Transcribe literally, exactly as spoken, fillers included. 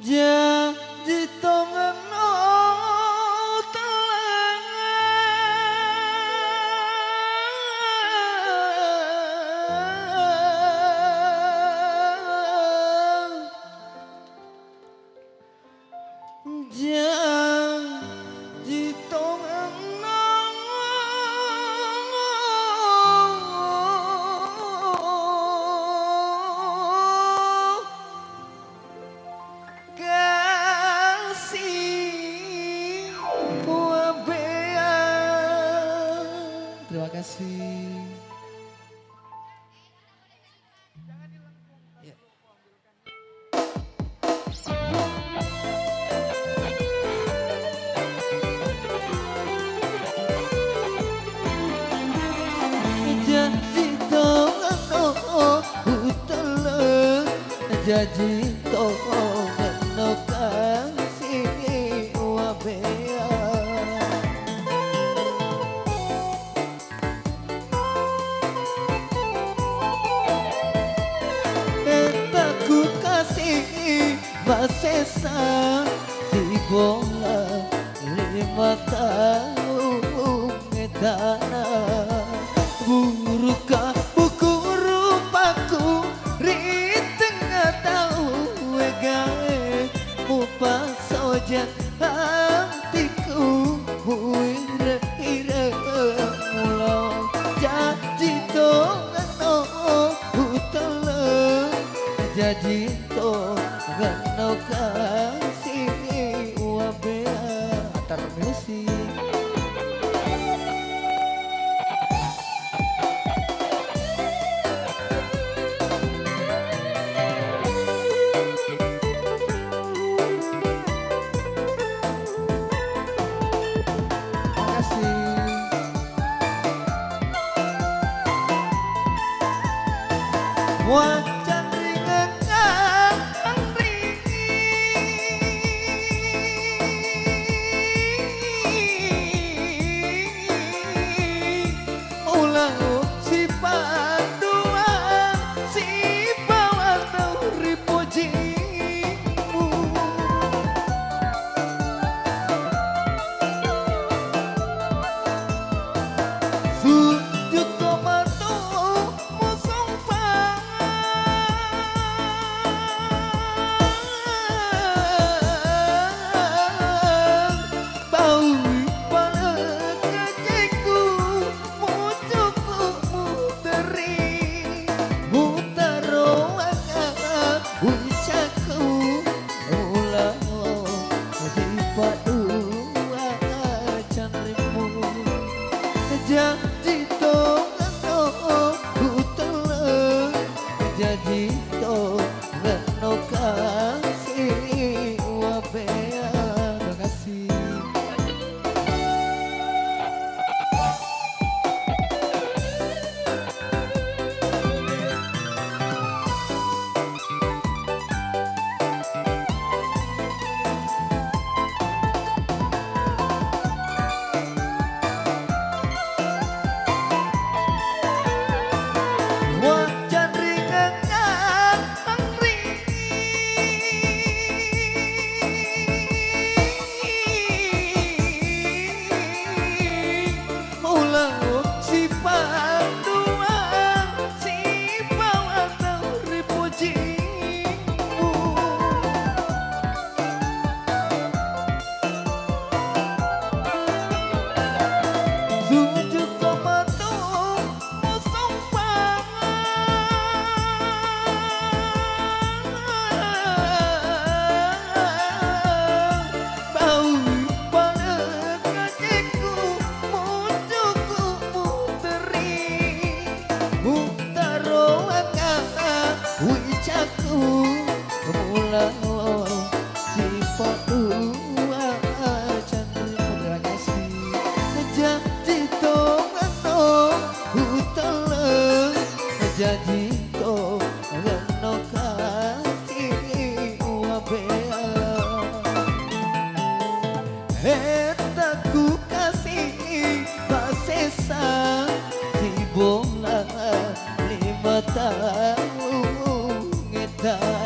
Jaji tongenno telleng. Jaji tongenno kasih wabea. Terima kasih. Ya. Jaji tongenno utelle, jaji tongenno kasih wabea. Entaku kasih masessa di bola lima taung etana. Buruka buku rupaku ri tengnga tau egae, mupasojang atiku muire-ire mulo. Jaji tongenno utelle, jaji tongenno kasih wabea. Atar musik. Makasih. Wacan ringeng anri. Ulang sipaduang, sipawa tau ripojimu. Sujud tomatomu sompang. Baui pale kecekku, mucuku muteri, mutaro anga ucaku, ulao dipadua canrimu. Jaji tongenno utelle, jaji tongenno kasih wabea. Makasih. Wacan ringeng anri. Ulao sipaduang, sipawa tau ripojimu. Sujud tomatomu sompang. Baui pale kecekku, mucuku muteri, mutaro anga ucaku, mulao sipaduang canrimu. Terima kasih. Jaji tongenno utelle, jaji tongenno kasih wabea. Etaku kasih masessa di bola lima taung etana.